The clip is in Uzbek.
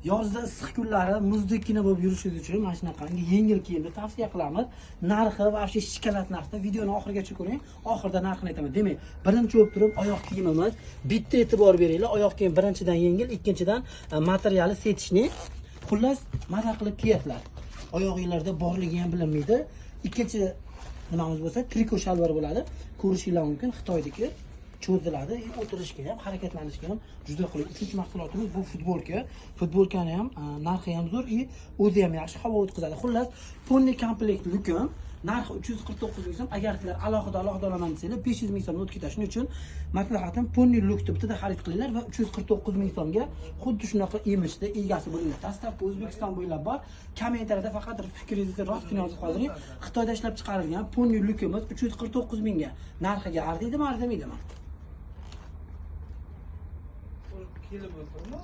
Yozda issiq kunlari muzdekkina bo'lib yurishingiz uchun mana shunaqangi yengil kiyimni tavsiya qilamiz. Narxi вообще shokolad narxda. Videoni oxirigacha ko'ring, oxirida narxini aytaman. Demak, birinchi bo'lib turib oyoq kiyimimiz. Bitta e'tibor beringlar, oyoq kiyim birinchidan yengil, ikkinchidan materiali сеточный. Xullas, maza qilib kiyasizlar. Oyog'inglarda borligi ham bilinmaydi. Ikkinchi nimamiz bo'lsa, triko shalvar bo'ladi. Ko'rishinglar mumkin, Xitoyniki cho'ziladi, o'tirishga ham, harakatlanishga ham juda qulay. Uchinchi mahsulotimiz bu futbolka. Futbolkani ham narxi ham zo'r, и o'zi ham yaxshi havo o'tkazadi. Xullas, полный komplekt lukim narxi 349 ming so'm. Agar sizlar alohida alohida olaman desanglar, 500 ming so'mga o'tib ketadi. Shuning uchun maslahatim, полный lukni bittada xarid qilinglar va 349 ming so'mga xuddi shunaqa imijda egasi bo'linglar. Доставка O'zbekiston bo'ylab bor. Kommentariyada faqat fikringizni rostini yozib qoldiring. Xitoyda ishlab chiqarilgan полный lukimiz 349 mingga. Narxiga arziydimi, arzimaydimi? Kelib o'tirma.